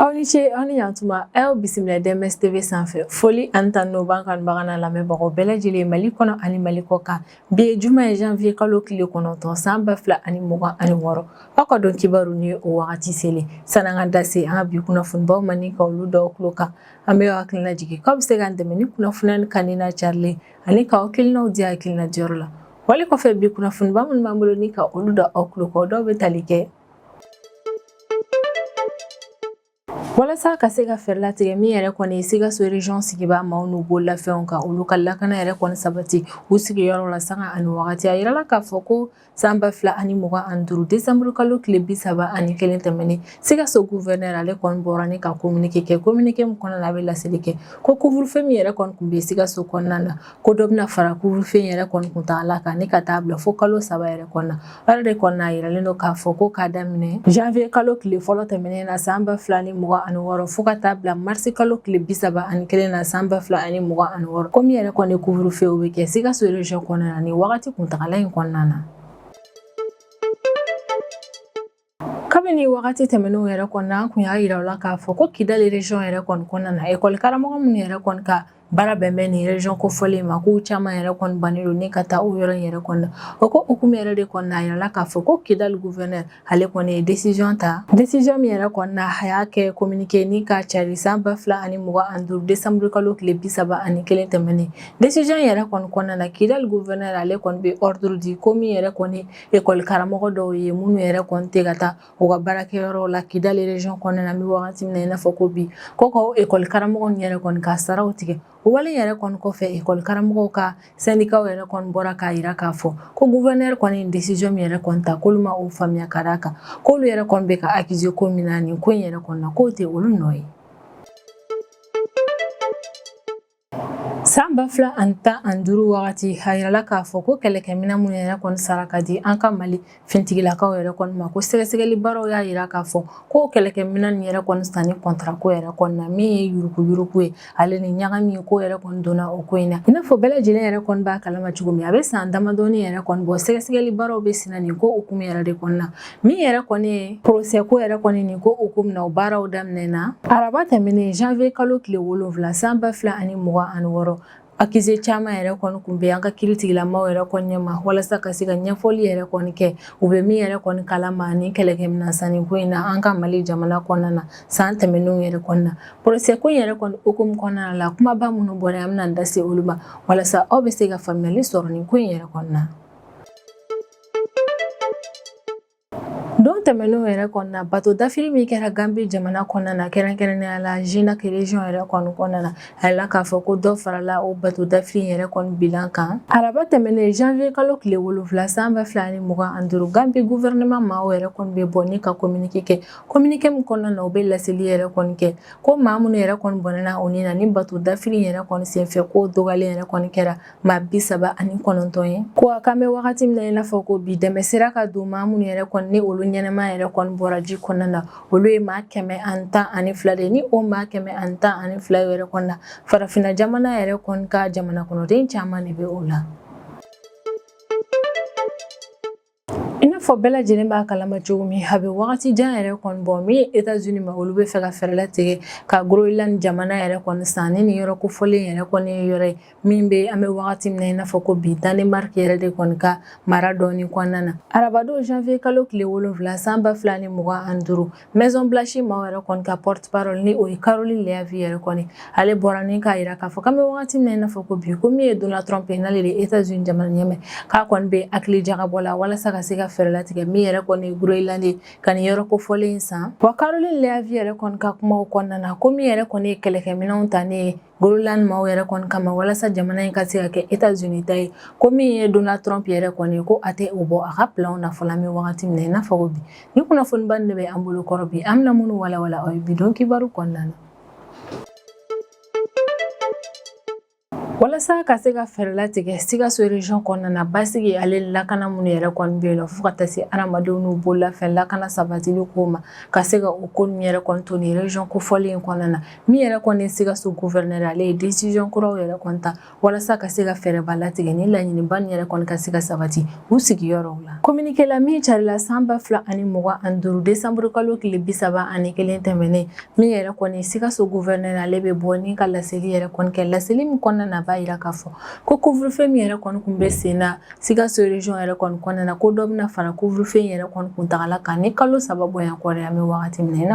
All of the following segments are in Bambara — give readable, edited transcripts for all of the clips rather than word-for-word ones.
Aw ni ce, aw ni ɲantuma. A y'aw bisimila DMS TV sanfɛ. Foli ani tanu b'an kanubaga n'a lamɛnbagaw bɛɛ lajɛlen, Mali kɔnɔ ani Mali kɔ kan. Bi ye juma ye, janvier kalo tile 9, san 2026. Aw ka don kibaru ni o wagati selen. San'an ka da se an ka bi kunnafonibaw ma ni ka olu da aw tulo kan, an bɛ aw hakilina jigin k'aw bɛ se k'an dɛmɛ ni kunnafoniya kanuni n'a carilen ani k'aw hakilinaw di hakilina diyɔrɔ la. Wali kɔfɛ, bi kunnafoniba minnu b'an bolo ni ka olu da aw tulo kan, o dɔw bɛ tali kɛ walasa ka se ka fɛɛrɛ latigɛ min yɛrɛ kɔni ye Sikaso région sigibaa maaw n'u bololafɛnw ka olu ka lakana yɛrɛ kɔni sabati u sigiyɔrɔ la sanga ani wagati. A yirala k'a fɔ ko san 2025 décembre kalo tile 31 tɛmɛnen, Sikaso gouverneur ale kɔni bɔra ni ka communiqué kɛ. Communiqué min kɔnɔna na, a bɛ laseli kɛ ko couvre-feu min yɛrɛ kɔni tun bɛ Sikaso kɔnɔna na, ko dɔ bɛna fara couvre-feu yɛrɛ kɔni kuntaala kan ni ka taa bila fo kalo 3 yɛrɛ kɔnɔna. O yɛrɛ de kɔnɔna, a yiralen don k'a fɔ ko k'a daminɛ janvier kalo tile fɔlɔ tɛmɛnen na san 2026 fo ka taa bila mars kalo tile 31 na san 2026, ko min yɛrɛ kɔni couvre-feu o bɛ kɛ Sikaso région kɔnɔna na nin wagati kuntagala in kɔnɔna na. Kabini wagati tɛmɛnenw yɛrɛ kɔnɔna, an kun y'a yira u la k'a fɔ ko Kidali région yɛrɛ kɔni kɔnɔna na, ekɔli karamɔgɔ minnu yɛrɛ kɔni ka baara bɛn bɛ nin région kofɔlen ma, k'u caman yɛrɛ kɔni bannen don ni ka taa o yɔrɔ in yɛrɛ kɔni na. O ko hukumu yɛrɛ de kɔnɔna, a yirala k'a fɔ ko Kidali gouverneur ale kɔni ye décision ta. Décision min yɛrɛ kɔni na, a y'a kɛ communiqué ni ka cari san 2025 décembre kalo tile 31 tɛmɛnen. Décision yɛrɛ kɔni kɔnɔna na, Kidali gouverneur ale kɔni bɛ ordre di ko min yɛrɛ kɔni ekɔli karamɔgɔ dɔw ye minnu yɛrɛ kɔni tɛ ka taa u ka baarakɛyɔrɔw la Kidali région kɔnɔna na, an bɛ wagati min na i n'a fɔ ko bi, ko ka ekɔli karamɔgɔ ninnu yɛrɛ kɔni ka saraw tigɛ. O wale yɛrɛ kɔni kɔfɛ, ekɔli karamɔgɔw ka syndicat yɛrɛ kɔni bɔra k'a yira k'a fɔ ko gouverneur kɔni ye décision min yɛrɛ kɔni ta, k'olu ma o faamuya, ka d'a kan k'olu yɛrɛ kɔni bɛ ka accuser ko min na nin ko in yɛrɛ kɔni na, k'o tɛ olu nɔ ye. San 2015 wagati, a yirala k'a fɔ ko kɛlɛkɛminɛn minnu yɛrɛ kɔni sara ka di an ka Mali fintigilakaw yɛrɛ kɔni ma, ko sɛgɛsɛgɛli baaraw y'a yira k'a fɔ ko kɛlɛkɛminɛn nin yɛrɛ kɔni sanni contrat ko yɛrɛ kɔni na, min ye yuruguyurugu ye ale ni ɲagami ko yɛrɛ kɔni donna o ko in na. I n'a fɔ bɛɛ lajɛlen yɛrɛ kɔni b'a kalama cogo min, a bɛ san damadɔni yɛrɛ kɔni bɔ, sɛgɛsɛgɛli baaraw bɛ senna nin ko hukumu yɛrɛ de kɔni na. Min yɛrɛ kɔni ye procès ko yɛrɛ kɔni nin ko hukumu na, o baaraw daminɛna araba tɛmɛnen, janvier kalo tile 7, san 2026. Accusé caman yɛrɛ kɔni kun bɛ an ka kiiritigilamaw yɛrɛ kɔni ɲɛma walasa ka se ka ɲɛfɔli yɛrɛ kɔni kɛ u bɛ min yɛrɛ kɔni kalama ni kɛlɛkɛminɛn sanni ko in na an ka Mali jamana kɔnɔna na san tɛmɛnenw yɛrɛ kɔni na. Procès ko in yɛrɛ kɔni hukumu kɔnɔna la, kumaba minnu bɔra, an bɛna da se olu ma walasa aw bɛ se ka faamuyali sɔrɔ nin ko in yɛrɛ kɔni na. Don tɛmɛnenw yɛrɛ kɔnɔna na, bato dafiri min kɛra Gambi jamana kɔnɔna na, kɛrɛnkɛrɛnnenya la Jinack région yɛrɛ kɔni kɔnɔna na, a yirala k'a fɔ ko dɔ farala o bato dafiri yɛrɛ kɔni bilan kan. Araba tɛmɛnen, janvier kalo tile 7, san 2025, Gambi gouvernement maaw yɛrɛ kɔni bɛ bɔ ni ka communiqué kɛ. Communiqué min kɔnɔna na, u bɛ laseli yɛrɛ kɔni kɛ ko maa minnu yɛrɛ kɔni bɔnɛna o ni na ni bato dafiri yɛrɛ kɔni senfɛ, ko dɔgɔyalen yɛrɛ kɔni kɛra maa 39 ye. Ko a k'an bɛ wagati min na i n'a fɔ ko bi, dɛmɛ sera ka don maa minnu yɛrɛ kɔni ni olu ɲɛnama yɛrɛ kɔni bɔra ji kɔnɔna na, olu ye maa 112 de ye. Ni o maa 112 yɛrɛ kɔni na, farafinna jamana yɛrɛ kɔni ka jamana kɔnɔden caman de bɛ o la. I n'a fɔ bɛɛ lajɛlen b'a kalama cogo min, a bɛ wagati jan yɛrɛ kɔni bɔ, min ye États-Unis ma, olu bɛ fɛ ka fɛɛrɛ latigɛ ka Groenland jamana yɛrɛ kɔni san. Ni nin yɔrɔ kofɔlen yɛrɛ kɔni ye yɔrɔ ye min bɛ, an bɛ wagati min na i n'a fɔ ko bi, Danemark yɛrɛ de kɔni ka mara dɔɔni kɔnɔna na. Arabadon, janvier kalo tile 7, san 2025, Maison Blanche maaw yɛrɛ kɔni ka porte parole, ni o ye Karoline Leavitt yɛrɛ kɔni, ale bɔra ni k'a yira k'a fɔ k'an bɛ wagati min na i n'a fɔ ko bi, ko min ye Donald Trump ye, n'ale de ye États-Unis jamana ɲɛmaa, k'a kɔni bɛ hakili jagabɔ la walasa ka se ka fɛɛrɛ latigɛ min yɛrɛ kɔni ye Groenland ye, ka nin yɔrɔ kofɔlen in san. Wa Karoline Leavitt yɛrɛ kɔni ka kumaw kɔnɔna na, ko min yɛrɛ kɔni ye kɛlɛkɛminɛnw ta ne ye Groenland maaw yɛrɛ kɔni kama walasa jamana in ka se ka kɛ États-Unis ta ye, ko min ye Donald Trump yɛrɛ kɔni ye, ko a tɛ o bɔ a ka planw na fɔlɔ an bɛ wagati min na i n'a fɔ ko bi. Ni kunnafoniba de bɛ an bolo kɔrɔ bi, an bɛna minnu walawala aw ye bi don kibaru kɔnɔna na. Walasa ka se ka fɛɛrɛ latigɛ Sikaso région kɔnɔna na, basigi ale lakana minnu yɛrɛ kɔni bɛ yen nɔ, fo ka taa se adamadenw n'u bololafɛn lakana sabatili ko ma, ka se ka o ko ninnu yɛrɛ kɔni to nin région kofɔlen in kɔnɔna na, min yɛrɛ kɔni ye Sikaso gouverneur, ale ye décision kuraw yɛrɛ kɔni ta walasa ka se ka fɛɛrɛba latigɛ ni laɲiniba nin yɛrɛ kɔni ka se ka sabati u sigiyɔrɔw la. Communiqué la min carila san 2025 décembre kalo tile 31 tɛmɛnen, min yɛrɛ kɔni Sikaso gouverneur, ale bɛ bɔ ni ka laseli yɛrɛ kɔni kɛ. Laseli min kɔnɔna na, a b'a yira k'a fɔ ko couvre-feu min yɛrɛ kɔni kun bɛ sen na Sikaso région yɛrɛ kɔni kɔnɔna na, ko dɔ bɛna fara couvre-feu in yɛrɛ kɔni kuntagala kan ni kalo 3 bɔɲɔgɔn kɔrɔ. An bɛ wagati min na, i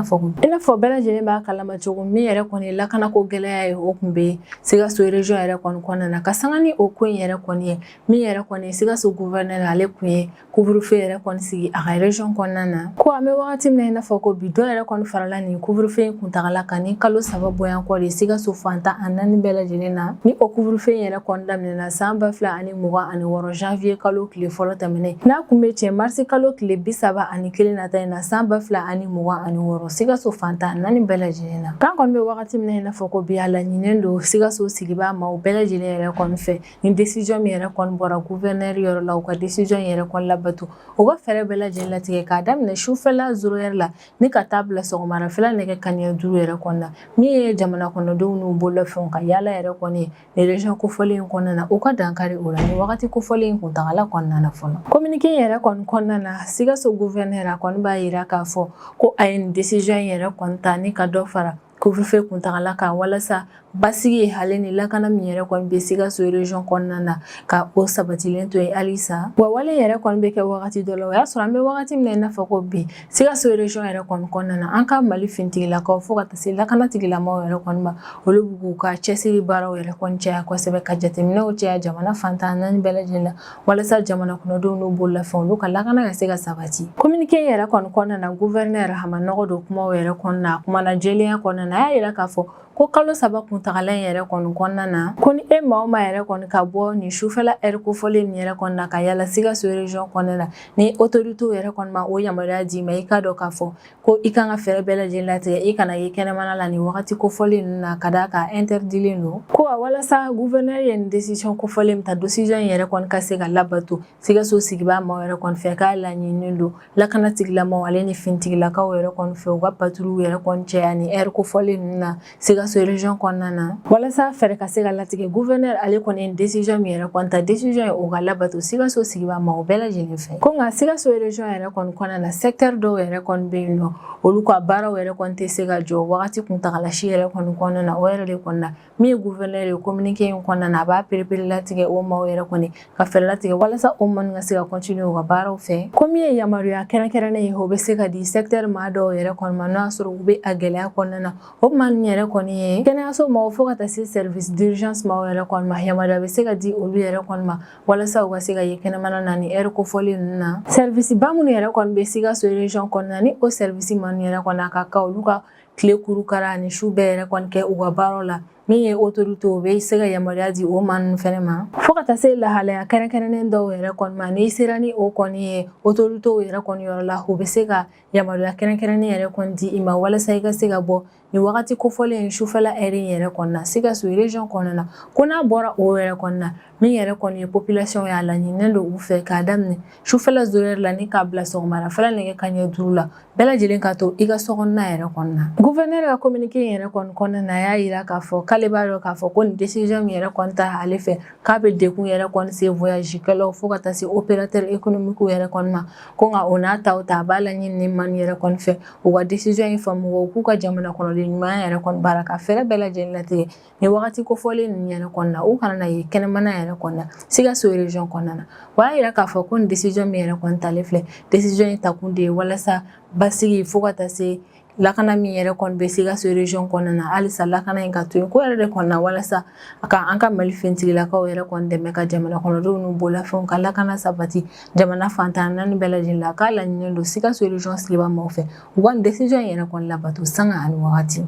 n'a fɔ bɛɛ lajɛlen b'a kalama cogo min yɛrɛ kɔni lakanako gɛlɛya ye, o kun bɛ Sikaso région yɛrɛ kɔni kɔnɔna na. Ka sanga ni o ko in yɛrɛ kɔni ye, min yɛrɛ kɔni Sikaso gouverneur, ale kun ye couvre-feu yɛrɛ kɔni sigi a ka région kɔnɔna na, ko an bɛ wagati min na i n'a fɔ ko bi, dɔ yɛrɛ kɔni farala nin couvre-feu in kuntagala kan ni kalo 3 bɔɲɔgɔn kɔ de Sikaso fan 14 bɛɛ lajɛlen na. Ni o couvre-feu in yɛrɛ kɔni daminɛna san 2026 janvier kalo tile fɔlɔ tɛmɛnen, n'a kun bɛ cɛ marisi kalo tile 31 nata in na san 2026, Sikaso fan 14 bɛɛ lajɛlen na. K'an kɔni bɛ wagati min na i n'a fɔ ko bi, a laɲininen don Sikaso sigibaa maaw bɛɛ lajɛlen yɛrɛ kɔni fɛ, ni décision min yɛrɛ kɔni bɔra gouverneur yɔrɔ la, u ka décision yɛrɛ kɔni labato, u ka fɛɛrɛ bɛɛ lajɛlen latigɛ k'a daminɛ sufɛla 0 heure la ni ka taa bila sɔgɔmarafɛla nɛgɛ kanɲɛ 5 yɛrɛ kɔnɔna na. Min ye jamana kɔnɔdenw n'u bololafɛnw ka yaala yɛrɛ kɔni ye nin région kofɔlen in kɔnɔna na, u ka dankari o la ni wagati kofɔlen in kuntagala kɔnɔna na fɔlɔ. Communiqué in yɛrɛ kɔni kɔnɔna na, Sikaso gouverneur a kɔni b'a yira k'a fɔ ko a ye nin décision in yɛrɛ kɔni ta ni ka dɔ fara couvre-feu kuntagala kan, walasa basigi ale ni lakana min yɛrɛ kɔni bɛ Sikaso région kɔnɔna na, ka o sabatilen to yen halisa. Wa wale yɛrɛ kɔni bɛ kɛ wagati dɔ la, o y'a sɔrɔ an bɛ wagati min na i n'a fɔ ko bi, Sikaso région yɛrɛ kɔni kɔnɔna na, an ka Mali finitigilakaw fo ka taa se lakana tigilamaw yɛrɛ kɔni ma, olu b'u k'u ka cɛsiri baaraw yɛrɛ kɔni caya kosɛbɛ, ka jateminɛw caya jamana fan 14 bɛɛ lajɛlen na, walasa jamana kɔnɔdenw n'u bololafɛnw, olu ka lakana ka se ka sabati. Communiqué in yɛrɛ kɔni kɔnɔna na, gouverneur a ma nɔgɔ don kumaw yɛrɛ kɔnɔna, a kumana jɛlenya kɔnɔna na. A y'a yira k'a fɔ ko kalo 3 kuntagala in yɛrɛ kɔni kɔnɔna na, ko ni e maa o maa yɛrɛ kɔni ka bɔ nin sufɛla heure kofɔlen nin yɛrɛ kɔni na ka yala Sikaso région kɔnɔna na, ni autorité yɛrɛ kɔni ma o yamaruya d'i ma, i k'a dɔn k'a fɔ ko i kan ka fɛɛrɛ bɛɛ lajɛlen latigɛ i kana ye kɛnɛmana la nin wagati kofɔlen ninnu na, ka d'a kan interdilen don. Ko a walasa gouverneur ye nin décision kofɔlen min ta, décision in yɛrɛ kɔni ka se ka labato Sikaso sigibaa maaw yɛrɛ kɔni fɛ, k'a laɲininen don lakana tigilamaw ale ni finitigilakaw yɛrɛ kɔni fɛ, u ka patrouille yɛrɛ kɔni caya ni heure kofɔlen ninnu na Sikaso région kɔnɔna na, walasa fɛɛrɛ ka se ka latigɛ. Gouverneur ale kɔni ye décision min yɛrɛ kɔni ta, décision ye o ka labato Sikaso sigibaa maaw bɛɛ lajɛlen fɛ. Ko nka Sikaso région yɛrɛ kɔni kɔnɔna na, secteur dɔw yɛrɛ kɔni bɛ yen nɔ, olu ka baaraw yɛrɛ kɔni tɛ se ka jɔ wagati kuntagala si yɛrɛ kɔni kɔnɔna na. O yɛrɛ de kɔni na, min ye gouverneur ye, communiqué in kɔnɔna na, a b'a perepere latigɛ o maaw yɛrɛ kɔni ka fɛɛrɛ latigɛ walasa o maa ka se ka continuer u ka baaraw fɛ. Ko min ye yamaruya kɛrɛnkɛrɛnnen ye, o bɛ se ka di secteur maa dɔw yɛrɛ kɔni ma, n'o y'a sɔrɔ u bɛ a gɛlɛya kɔnɔna na. O maa ninnu yɛrɛ kɔni ye kɛnɛyaso maaw fo ka taa se service d'urgence maaw yɛrɛ kɔni ma. Yamaruya bɛ se ka di olu yɛrɛ kɔni ma walasa u ka se ka ye kɛnɛmana na ni heure kofɔlen ninnu na. Service ba minnu yɛrɛ kɔni bɛ Sikaso région kɔnɔna na, ni o service maa ninnu yɛrɛ kɔni a ka kan olu ka tile kurukara ani su bɛɛ yɛrɛ kɔni kɛ u ka baaraw la, min ye autorité, o bɛ se ka yamaruya di o maa ninnu fɛnɛ ma, fo ka taa se lahalaya kɛrɛnkɛrɛnnen dɔw yɛrɛ kɔni ma. N'i sera ni o kɔni ye autorité yɛrɛ kɔni yɔrɔ la, u bɛ se ka yamaruya kɛrɛnkɛrɛnnen yɛrɛ kɔni di i ma walasa i ka se ka bɔ nin wagati kofɔlen in sufɛla heure in yɛrɛ kɔnɔna na Sikaso région kɔnɔna na. Ko n'a bɔra o yɛrɛ kɔnɔna na, min yɛrɛ kɔni ye population ye, a laɲininen don u fɛ k'a daminɛ sufɛla 0 heure la ni k'a bila sɔgɔmarafɛla nɛgɛ kanɲɛ 5 la, bɛɛ lajɛlen ka to i ka sokɔnɔna yɛrɛ kɔnɔna. Gouverneur ka communiqué in yɛrɛ kɔni kɔnɔna na, a y'a yira k'a fɔ k'ale b'a dɔn k'a fɔ ko nin décision min yɛrɛ kɔni ta ale fɛ, k'a bɛ degun yɛrɛ kɔni se voyage kɛlaw fo ka taa se opérateur économique yɛrɛ kɔni ma. Ko nka o n'a ta o ta, a b'a laɲini ni maa yɛrɛ kɔni fɛ, u ka décision in faamu, u k'u ka jamana kɔnɔden ɲumanya yɛrɛ kɔni baara, ka fɛɛrɛ bɛɛ lajɛlen latigɛ nin wagati kofɔlen ninnu yɛrɛ kɔnɔna na, u kana na ye kɛnɛmana yɛrɛ kɔnɔna Sikaso région kɔnɔna na. O y'a yira k'a fɔ ko nin décision min yɛrɛ kɔni talen filɛ, décision in takun de ye walasa basigi fo ka taa se lakana min yɛrɛ kɔni bɛ Sikaso région kɔnɔna na, halisa lakana in ka to yen ko yɛrɛ de kɔnɔna, walasa a ka an ka Mali finitigilakaw yɛrɛ kɔni dɛmɛ ka jamana kɔnɔdenw n'u bololafɛnw ka lakana sabati jamana fan 14 bɛɛ lajɛlen la. K'a laɲininen don Sikaso région sigibaa maaw fɛ, u ka nin décision in yɛrɛ kɔni labato sanga ani wagati.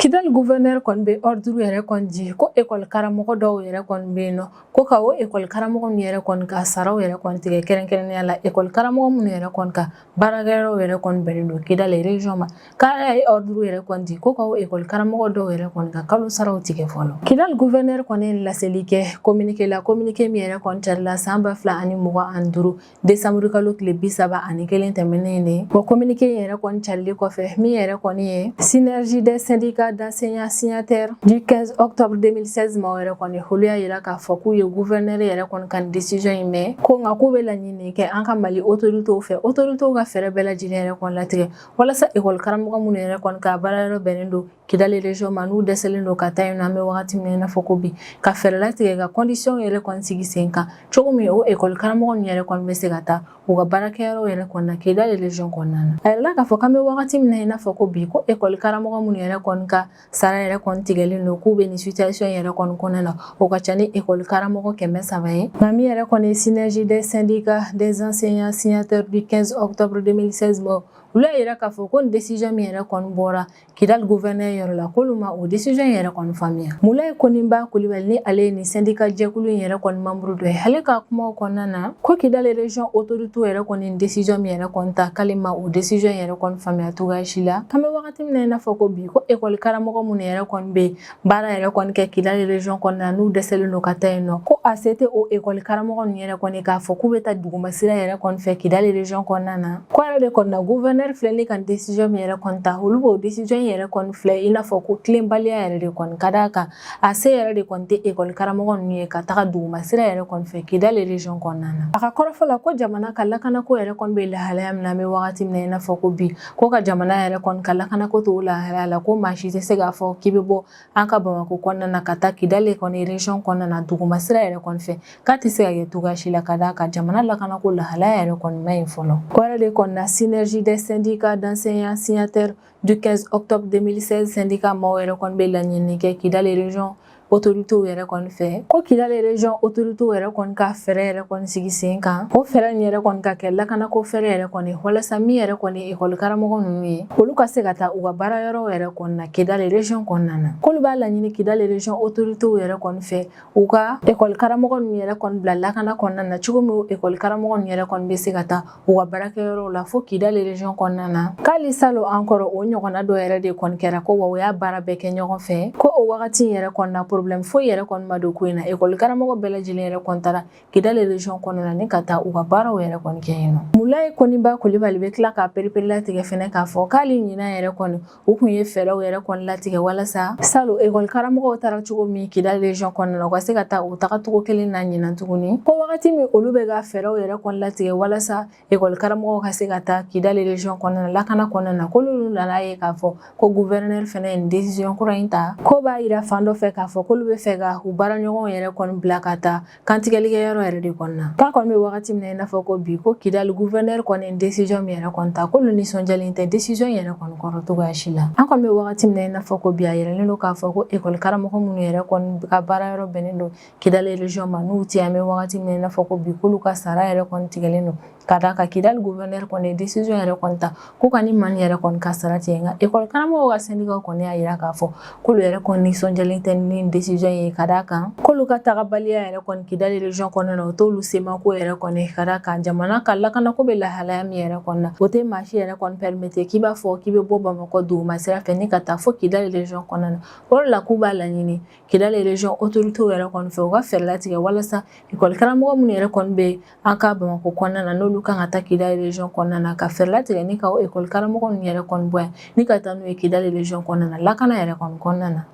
Kidali gouverneur kɔni bɛ ordre yɛrɛ kɔni di ko école karamɔgɔ dɔw yɛrɛ kɔni bɛ yen nɔ, ko ka o école karamɔgɔ ninnu yɛrɛ kɔni ka saraw yɛrɛ kɔni tigɛ, kɛrɛnkɛrɛnnenya la école karamɔgɔ minnu yɛrɛ kɔni ka baarakɛyɔrɔw yɛrɛ kɔni bɛnnen don Kidali région ma. K'a ye ordre yɛrɛ kɔni di ko ka o école karamɔgɔ dɔw yɛrɛ kɔni ka kalo saraw tigɛ fɔlɔ. Kidali gouverneur kɔni ye laseli kɛ communiqué la, communiqué min yɛrɛ kɔni carila san 2025 décembre kalo tile 31 tɛmɛnen de. O communiqué in yɛrɛ kɔni carili kɔfɛ, min yɛrɛ kɔni ye Synergie des syndicats d'enseignants signataires du 15 octobre 2016 maaw yɛrɛ kɔni, olu y'a yira k'a fɔ k'u ye gouverneur yɛrɛ kɔni ka décision in mɛn, ko nka k'u bɛ laɲini kɛ an ka Mali autorités fɛ, autorités ka fɛɛrɛ bɛɛ lajɛlen yɛrɛ kɔni latigɛ walasa école karamɔgɔ minnu yɛrɛ kɔni ka baara yɔrɔ bɛnnen don Kidali région ma, n'u dɛsɛlen don ka taa yen nɔ, an bɛ wagati min na i n'a fɔ ko bi, ka fɛɛrɛ latigɛ ka condition yɛrɛ kɔni sigi sen kan cogo min o école karamɔgɔ ninnu yɛrɛ kɔni bɛ se ka taa u ka baarakɛyɔrɔ yɛrɛ kɔni na Kidali région kɔnɔna na. A yirala k'a fɔ k'an bɛ wagati min na i n'a fɔ ko bi, ko école karamɔgɔ minnu yɛrɛ kɔni ka sara yɛrɛ kɔni tigɛlen don, k'u bɛ nin situation yɛrɛ kɔni kɔnɔna na, o ka ca ni école karamɔgɔ 300 ye. Nka min yɛrɛ kɔni ye Synergie des syndicats des enseignants signataires du 15 octobre 2016 bɔ, olu y'a yira k'a fɔ ko nin décision min yɛrɛ kɔni bɔra Kidali gouverneur yɔrɔ la, k'olu ma o décision yɛrɛ kɔni faamuya. Mulayi Koniba Kulibali, ni ale ye nin syndicat jɛkulu in yɛrɛ kɔni membre dɔ ye, ale ka kumaw kɔnɔna na, ko Kidali région autorité yɛrɛ kɔni décision min yɛrɛ kɔni ta, k'ale ma o décision yɛrɛ kɔni faamuya cogoya si la. K'an bɛ wagati min na i n'a fɔ ko bi, ko école karamɔgɔ minnu yɛrɛ kɔni bɛ baara yɛrɛ kɔni kɛ Kidali région kɔnɔna na, n'u dɛsɛlen don ka taa yen nɔ, ko a se tɛ o école karamɔgɔ ninnu yɛrɛ kɔni k'a fɔ k'u bɛ taa dugumasira yɛrɛ kɔni fɛ Kidali région kɔnɔna na. Ko yɛrɛ de kɔni na, gouverneur filɛ ni ka décision min yɛrɛ kɔni ta, olu b'o décision yɛrɛ kɔni filɛ i n'a fɔ ko tilenbaliya yɛrɛ de kɔni, ka d'a kan a se yɛrɛ de kɔni tɛ école karamɔgɔ ninnu ye ka taga dugumasira yɛrɛ kɔni fɛ Kidali région kɔnɔna na. A ka kɔrɔfɔ la, ko jamana ka lakanako yɛrɛ kɔni bɛ lahalaya min na an bɛ wagati min na i n'a fɔ ko bi, ko ka jamana yɛrɛ kɔni ka lakanako to o lahalaya la, ko maa si tɛ se k'a fɔ k'i bɛ bɔ an ka Bamakɔ kɔnɔna na ka taa Kidali kɔni région kɔnɔna na dugumasira yɛrɛ kɔni fɛ, k'a tɛ se ka kɛ cogoya si la, ka d'a kan jamana lakanako lahalaya yɛrɛ kɔni ma ɲi fɔlɔ. O yɛrɛ de kɔni na, Synergie des syndicats d'enseignants signataires du 15 octobre 2016 syndicat maaw yɛrɛ kɔni bɛ laɲini kɛ Kidali région autorités yɛrɛ kɔni fɛ, ko Kidali région autorités yɛrɛ kɔni ka fɛɛrɛ yɛrɛ kɔni sigi sen kan, o fɛɛrɛ in yɛrɛ kɔni ka kɛ lakanako fɛɛrɛ yɛrɛ kɔni, walasa min yɛrɛ kɔni école karamɔgɔ ninnu ye, olu ka se ka taa u ka baara yɔrɔw yɛrɛ kɔni na Kidali région kɔnɔna na. K'olu b'a laɲini Kidali région autorités yɛrɛ kɔni fɛ, u ka école karamɔgɔ ninnu yɛrɛ kɔni bila lakana kɔnɔna na cogo min école karamɔgɔ ninnu yɛrɛ kɔni bɛ se ka taa u ka baarakɛyɔrɔw la fo Kidali région kɔnɔna na. K'ale salon an kɔrɔ, o ɲɔgɔnna dɔ yɛrɛ de kɔni kɛra, ko wa o y'a baara bɛɛ kɛ ɲɔgɔn fɛ, ko o wagati in yɛrɛ kɔni na, problème foyi yɛrɛ kɔni ma don ko in na. École karamɔgɔ bɛɛ lajɛlen yɛrɛ kɔni taara Kidali région kɔnɔna na ni ka taa u ka baaraw yɛrɛ kɔni kɛ yen nɔ. Mulayi Koniba Kulibali bɛ tila k'a perepere latigɛ fɛnɛ k'a fɔ k'ale ɲinan yɛrɛ kɔni, u kun ye fɛɛrɛw yɛrɛ kɔni latigɛ walasa salon école karamɔgɔw taara cogo min Kidali région kɔnɔna na, u ka se ka taa o tagacogo kelen na ɲinan tuguni. Ko wagati min olu bɛ ka fɛɛrɛw yɛrɛ kɔni latigɛ walasa école karamɔgɔw ka se ka taa Kidali région kɔnɔna na lakana kɔnɔna na, k'olu nana ye k'a fɔ ko gouverneur fɛnɛ ye nin décision kura in ta, ko b'a yira fan dɔ fɛ k'a fɔ k'olu bɛ fɛ ka u baaraɲɔgɔnw yɛrɛ kɔni bila ka taa kantigɛlikɛyɔrɔ yɛrɛ de kɔnɔna. K'a kɔni bɛ wagati min na i n'a fɔ ko bi, ko Kidali gouverneur kɔni décision min yɛrɛ kɔni ta, k'olu nisɔndiyalen tɛ décision yɛrɛ kɔni kɔrɔ cogoya si la. An kɔni bɛ wagati min na i n'a fɔ ko bi, a yɛrɛlen don k'a fɔ ko école karamɔgɔ minnu yɛrɛ kɔni ka baara yɔrɔ bɛnnen don Kidali région ma, n'u tɛ, an bɛ wagati min na i n'a fɔ ko bi, k'olu ka sara yɛrɛ kɔni tigɛlen don, ka d'a kan Kidali gouverneur kɔni ye décision yɛrɛ kɔni ta ko ka ni maa nin yɛrɛ kɔni ka sara tigɛ. Nka école karamɔgɔw ka syndicat kɔni y'a yira k'a fɔ k'olu yɛrɛ kɔni nisɔndiyalen tɛ ni décision ye, ka d'a kan k'olu ka tagabaliya yɛrɛ kɔni Kidali région kɔnɔna na, o t'olu semako yɛrɛ kɔni, ka d'a kan jamana ka lakanako bɛ lahalaya min yɛrɛ kɔni na, o tɛ maa si yɛrɛ kɔni permettre k'i b'a fɔ k'i bɛ bɔ Bamakɔ duguma sira fɛ ni ka taa fo Kidali région kɔnɔna na. O de la, k'u b'a laɲini Kidali région autorité yɛrɛ kɔni fɛ, u ka fɛɛrɛ latigɛ walasa école karamɔgɔ minnu yɛrɛ kɔni bɛ an ka Bamakɔ kɔnɔna na, n'olu kan ka taa Kidali région kɔnɔna na, ka fɛɛrɛ latigɛ ni ka o école karamɔgɔ ninnu yɛrɛ kɔni bɔ yan ni ka taa n'u ye Kidali région kɔnɔna na lakana yɛrɛ kɔni kɔnɔna na.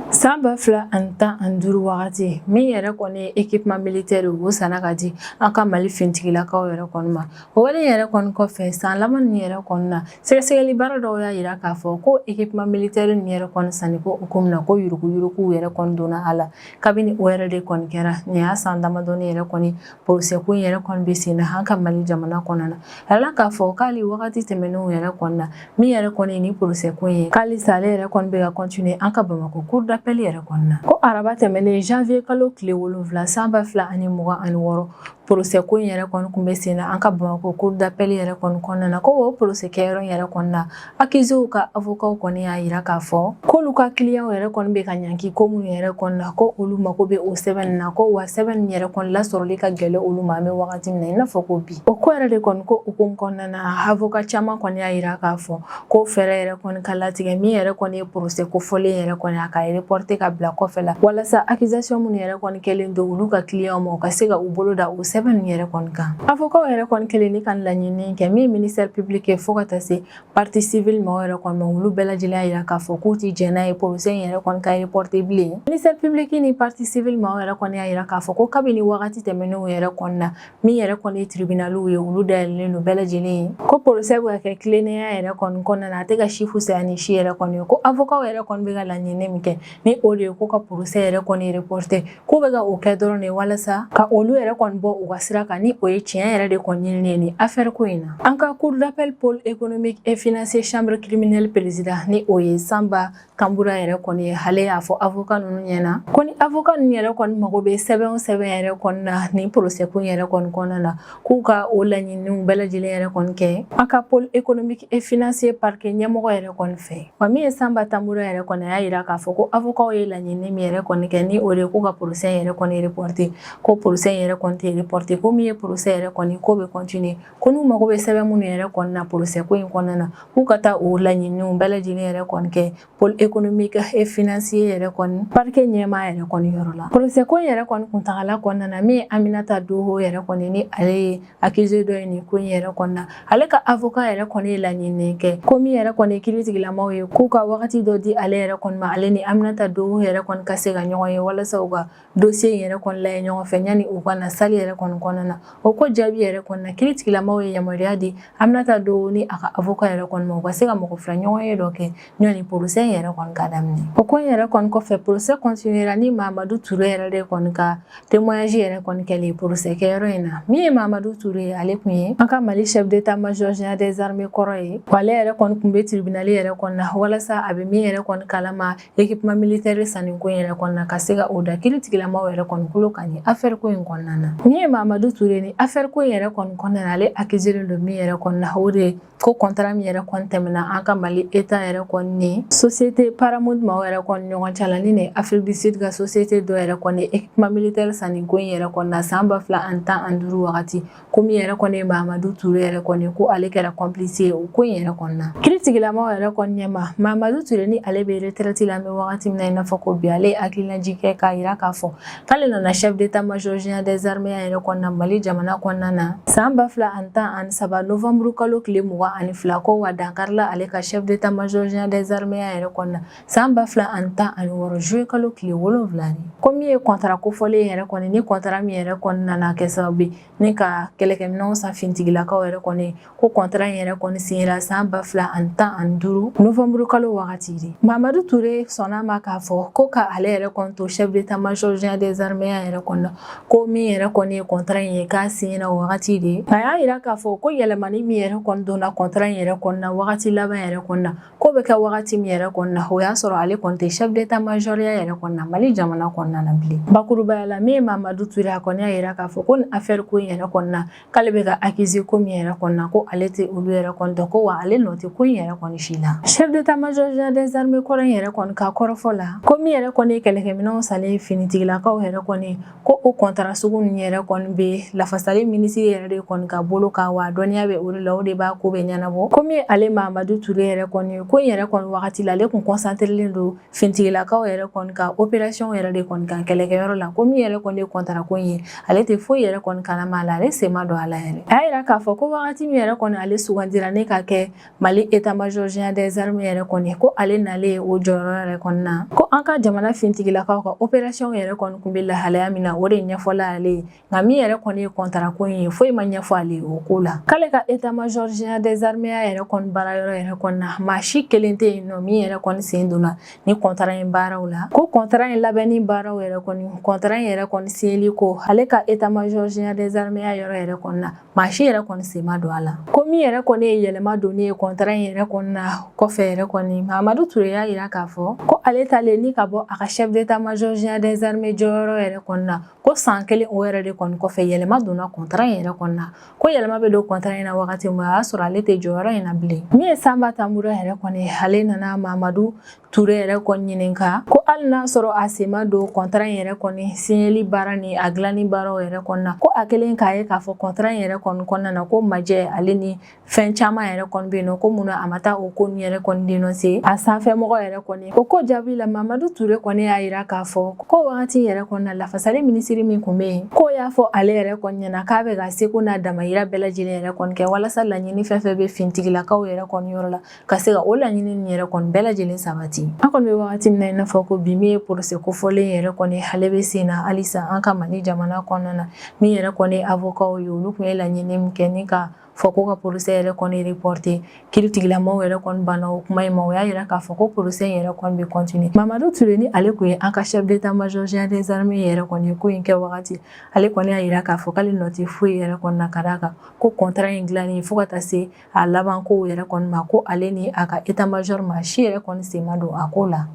San 2015 wagati min yɛrɛ kɔni ye équipement militaire, o sanna ka di an ka Mali finitigilakaw yɛrɛ kɔni ma. O wale yɛrɛ kɔni kɔfɛ, san laban nin yɛrɛ kɔni na, sɛgɛsɛgɛli baara dɔw y'a yira k'a fɔ ko équipement militaire nin yɛrɛ kɔni sanni ko hukumu na, ko yuruguyurugu yɛrɛ kɔni donna a la. Kabini o yɛrɛ de kɔni kɛra, nin y'a san damadɔni yɛrɛ kɔni, procès ko in yɛrɛ kɔni bɛ sen na an ka Mali jamana kɔnɔna na. A la k'a fɔ k'ale wagati tɛmɛnenw yɛrɛ kɔni na, min yɛrɛ kɔni ni procès ko in ye, k'ale sa ale yɛrɛ kɔni bɛ ka continuer an ka Bamakɔ cour d'appel yɛrɛ kɔni na. Ko araba tɛmɛnen, janvier kalo tile 7 san 2026, Procès ko in yɛrɛ kɔni tun bɛ sen na an ka Bamakɔ cour d'appel yɛrɛ kɔni kɔnɔna na, ko o procès kɛyɔrɔ in yɛrɛ kɔni na, accuséw ka avocatw kɔni y'a jira k'a fɔ k'olu ka clientw yɛrɛ kɔni bɛ ka ɲangi ko minnu yɛrɛ kɔni na, ko olu mago bɛ o sɛbɛn na, ko wa sɛbɛn yɛrɛ kɔni lasɔrɔli ka gɛlɛn olu ma an bɛ wagati min na i n'a fɔ ko bi. O ko yɛrɛ de kɔni ko hukumu kɔnɔna na, avocat caman kɔni y'a jira k'a fɔ ko fɛɛrɛ yɛrɛ kɔni ka latigɛ min yɛrɛ kɔni ye procès kofɔlen yɛrɛ kɔni a ka reporter ka bila kɔfɛ la, walasa accusation minnu yɛrɛ kɔni kɛlen don olu ka client ma, u ka se ka u bolo da o sɛbɛn ninnu yɛrɛ kɔni kan. Avocatw yɛrɛ kɔni kɛlen ni ka laɲini kɛ min ministère public ye fo ka taa se partie civile maaw yɛrɛ kɔni ma, olu bɛɛ lajɛlen y'a jira k'a fɔ k'u tɛ jɛn n'a ye procès in yɛrɛ kɔni ka reporter bilen. Ministère public ni partie civile maaw yɛrɛ kɔni y'a jira k'a fɔ ko kabini wagati tɛmɛnenw yɛrɛ kɔni na, min yɛrɛ kɔni ye tribunaliw ye, olu dayɛlɛlen don bɛɛ lajɛlen ye, ko procès bɛ ka kɛ tilennenya yɛrɛ kɔni kɔnɔna na, a tɛ ka si fisaya ni si yɛrɛ kɔni ye. Ko avocatw yɛrɛ kɔni bɛ ka laɲini min kɛ, ni o de ye ko ka procès yɛrɛ kɔni reporter, k'u bɛ ka o kɛ dɔrɔn de walasa ka olu yɛrɛ kɔni bɔ u ka sira kan, ni o ye tiɲɛ yɛrɛ de kɔni ɲinini ye nin affaire ko in na. An ka cour d'appel pôle économique et financier chambre criminelle président, ni o ye Sanba Tanbura yɛrɛ kɔni ye, ale y'a fɔ avocat ninnu ɲɛna ko ni avocat ninnu yɛrɛ kɔni mago bɛ sɛbɛn o sɛbɛn yɛrɛ kɔni na nin procès ko yɛrɛ kɔni kɔnɔna na, k'u ka o laɲiniw bɛɛ lajɛlen yɛrɛ kɔni kɛ an ka pôle économique et financier parquet ɲɛmɔgɔ yɛrɛ kɔni fɛ. Wa min ye Sanba Tanbura yɛrɛ kɔni, a y'a jira k'a fɔ ko avocatw ye laɲini min yɛrɛ kɔni kɛ, ni o de ye k'u ka procès yɛrɛ kɔni reporter, ko procès yɛrɛ kɔni tɛ reporter, ko min ye procès yɛrɛ kɔni ko bɛ continuer, ko n'u mago bɛ sɛbɛn minnu yɛrɛ kɔni na procès ko in kɔnɔna na, k'u ka taa o laɲiniw bɛɛ lajɛlen yɛrɛ kɔni kɛ pôle économique et financier yɛrɛ kɔni parquet ɲɛmaa yɛrɛ kɔni yɔrɔ la. Procès ko in yɛrɛ kɔni kuntagala kɔnɔna na, min ye Aminata Doho yɛrɛ kɔni, ni ale ye accusé dɔ ye nin ko in yɛrɛ kɔni na, ale ka avocat yɛrɛ kɔni ye laɲini kɛ ko min yɛrɛ kɔni ye kiiritigilamaw ye, k'u ka wagati dɔ di ale yɛrɛ kɔni ma, ale ni Aminata Doho yɛrɛ kɔni ka se ka ɲɔgɔn ye walasa u ka dossier in yɛrɛ kɔni lajɛ ɲɔgɔn fɛ yanni u ka na salle yɛrɛ kɔni kɔnɔna na. O ko jaabi yɛrɛ kɔni na, kiiritigilamaw ye yamaruya di Aminata Doho ni a ka avocat yɛrɛ kɔni ma, u ka se ka mɔgɔ fila ɲɔgɔn ye dɔ kɛ yanni procès in yɛrɛ kɔni ka daminɛ. O ko in yɛrɛ kɔni kɔfɛ, procès continuera ni Mamadu Ture yɛrɛ de kɔni ka témoignage yɛrɛ kɔni kɛlen procès kɛyɔrɔ in na. Min ye Mamadu Ture ye, ale tun ye an ka Mali chef d'état-major général des armées kɔrɔ ye, wa ale yɛrɛ kɔni tun bɛ tribunal yɛrɛ kɔni na walasa a bɛ min yɛrɛ kɔni kalama équipement militaire sanni ko in yɛrɛ kɔni na, ka se ka o da kiiritigilamaw yɛrɛ kɔni tulo kan nin affaire ko in kɔnɔna na. Min ye Mamadu Ture ni affaire ko in yɛrɛ kɔni kɔnɔna na, ale accusé don min yɛrɛ kɔni na, o de ye ko contrat min yɛrɛ kɔni tɛmɛna an ka Mali État yɛrɛ kɔni ni société Paramount maaw yɛrɛ kɔni ɲɔgɔn cɛ la, ni nin Afrique du Sud ka société dɔ yɛrɛ kɔni équipement militaire sanni ko in yɛrɛ kɔni na san 2015 wagati, ko min yɛrɛ kɔni ye Mamadu Ture yɛrɛ kɔni, ko ale kɛra complice ye o ko in yɛrɛ kɔni na. Kiiritigilamaw yɛrɛ kɔni ɲɛma, Mamadu Ture, ni ale bɛ retraite la an bɛ wagati min na i n'a fɔ ko bi, ale ye hakilinajigin kɛ k'a jira k'a fɔ k'ale nana chef d'état-major général des armées yɛrɛ kɔni na Mali jamana kɔnɔna na san 2013 novembre kalo tile 22, ko wa dankarila ale ka chef d'état-major général des armées yɛrɛ kɔni na san 2016 juillet kalo tile 7. Ko min ye contrat kofɔlen yɛrɛ kɔni, ni contrat min yɛrɛ kɔni nana kɛ sababu ye ni ka kɛlɛkɛminɛnw san finitigilakaw yɛrɛ kɔni, ko contrat in yɛrɛ kɔni signera san 2015 novembre kalo wagati de. Mamadu Ture sɔnna ma k'a fɔ ko ka ale yɛrɛ kɔni to chef d'état-major général des armées yɛrɛ kɔni na, ko min yɛrɛ kɔni ye contrat in ye, k'a signera o wagati de. A y'a jira k'a fɔ ko yɛlɛmani min yɛrɛ kɔni donna contrat in yɛrɛ kɔni na wagati laban yɛrɛ kɔni na, ko bɛ kɛ wagati min yɛrɛ kɔni na, o y'a sɔrɔ ale kɔni tɛ chef d'état-major yɛrɛ kɔni na Mali jamana kɔnɔna na bilen. Bakurubaya la, min ye Mamadu Ture, a kɔni y'a jira k'a fɔ ko nin affaire ko in yɛrɛ kɔni na, k'ale bɛ ka accuser ko min yɛrɛ kɔni na, ko ale tɛ olu yɛrɛ kɔni dɔn, ko wa ale nɔ tɛ ko in yɛrɛ kɔni si la. Chef d'état-major général des armées kɔrɔ in yɛrɛ kɔni ka kɔrɔfɔ la, ko min yɛrɛ kɔni ye kɛlɛkɛminɛnw sanni finitigilakaw yɛrɛ kɔni, ko o contrat sugu ninnu yɛrɛ kɔni bɛ lafasali minisiri yɛrɛ de kɔni ka bolo kan, wa dɔnniya bɛ o de la, o de b'a ko bɛ ɲɛnabɔ. Ko min ale Mamadu Ture yɛrɛ kɔni, ko in yɛrɛ kɔni wagati la, ale kun concentrelen don finitigilakaw yɛrɛ kɔni ka opération yɛrɛ de kɔni kan kɛlɛkɛyɔrɔ la, ko min yɛrɛ kɔni ye contrat ko in ye, ale tɛ foyi yɛrɛ kɔni kalama a la, ale sen ma don a la yɛrɛ. A y'a jira k'a fɔ ko wagati min yɛrɛ kɔni ale sugandira ne ka kɛ Mali état-major général des armées yɛrɛ kɔni, ko ale nalen o jɔyɔrɔ yɛrɛ kɔni na, ko an ka jamana finitigilakaw ka opération yɛrɛ kɔni kun bɛ lahalaya min na, o de ɲɛfɔla ale ye, nka min yɛrɛ kɔni ye contrat ko in ye, foyi ma ɲɛfɔ ale ye o ko la. K'ale ka état-major général des armées yɛrɛ kɔni baara yɔrɔ yɛrɛ kɔni na, maa si kelen tɛ yen nɔ min yɛrɛ kɔni sen donna ni contrat in baaraw la, ko contrat in labɛnni baaraw yɛrɛ kɔni, contrat in yɛrɛ kɔni signeli ko, ale ka état-major général des armées yɔrɔ yɛrɛ kɔni na, maa si yɛrɛ kɔni sen ma don a la. Ko min yɛrɛ kɔni ye yɛlɛma donnen ye contrat in yɛrɛ kɔni na kɔfɛ yɛrɛ kɔni, Mamadu Ture y'a jira k'a fɔ ko ale talen ni ka bɔ a ka chef d'état-major général des armées jɔyɔrɔ yɛrɛ kɔni na, ko san kelen o yɛrɛ de kɔni kɔni kɔfɛ, yɛlɛma donna contrat in yɛrɛ kɔni na. Ko yɛlɛma bɛ don contrat in na wagati min, o y'a sɔrɔ ale tɛ jɔyɔrɔ in na bilen. Min ye Sanba Tanbura yɛrɛ kɔni, ale nana Mamadu Ture yɛrɛ kɔni ɲininka ko hali n'a sɔrɔ a sen ma don contrat in yɛrɛ kɔni signeli baara ni a dilanni baaraw yɛrɛ kɔni na, ko a kɛlen k'a ye k'a fɔ contrat in yɛrɛ kɔni kɔnɔna na, ko majɛ ale ni fɛn caman yɛrɛ kɔni bɛ yen nɔ, ko munna a ma taa o ko ninnu yɛrɛ kɔni dénoncer a sanfɛ mɔgɔ yɛrɛ kɔni. O ko jaabi la, Mamadu Ture kɔni y'a yira k'a fɔ ko wagati yɛrɛ kɔni na, lafasali minisiri min tun bɛ yen, k'o y'a fɔ ale yɛrɛ kɔni ɲɛna k'a bɛ ka seko n'a damayira bɛɛ lajɛlen yɛrɛ kɔni kɛ walasa laɲini fɛn fɛn bɛ finitigilakaw yɛrɛ kɔni yɔrɔ la, ka se ka o laɲini nin yɛrɛ kɔni bɛɛ lajɛlen sabati. An kɔni bɛ wagati min na i n'a fɔ ko bi, min ye procès kofɔlen yɛrɛ kɔni, ale bɛ sen na halisa an ka Mali jamana kɔnɔna na. Min yɛrɛ kɔni avocat ye, olu tun ye laɲini min kɛ ni ka fɔ ko ka procès yɛrɛ kɔni reporter, kiiritigilamaw yɛrɛ kɔni banna o kuma in ma. O y'a yira k'a fɔ ko procès in yɛrɛ kɔni bɛ continuer. Mamadu Ture ni ale tun ye an ka chef d'état-major général des armées yɛrɛ kɔni ko in kɛ wagati, ale kɔni y'a yira k'a fɔ k'ale nɔ tɛ foyi yɛrɛ kɔni na, ka d'a kan ko contrat in dilanni fo ka taa se a laban kow yɛrɛ kɔni ma, ko ale ni a ka état-major maa si yɛrɛ kɔni sen ma don a ko la.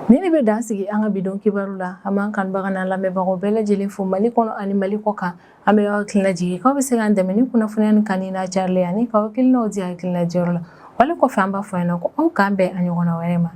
Nin de bɛ dan sigi an ka bi don kibaru la. An b'an kanubaga n'an lamɛnbagaw bɛɛ lajɛlen fo Mali kɔnɔ ani Mali kɔ kan. An bɛ aw hakilina jigin k'aw bɛ se k'an dɛmɛ ni kunnafoniya nin kanuni n'a carili ani k'aw hakilinaw di hakilina diyɔrɔ la. Wale kɔfɛ, an b'a fɔ ɲɛna ko aw k'an bɛn a ɲɔgɔnna wɛrɛ ma.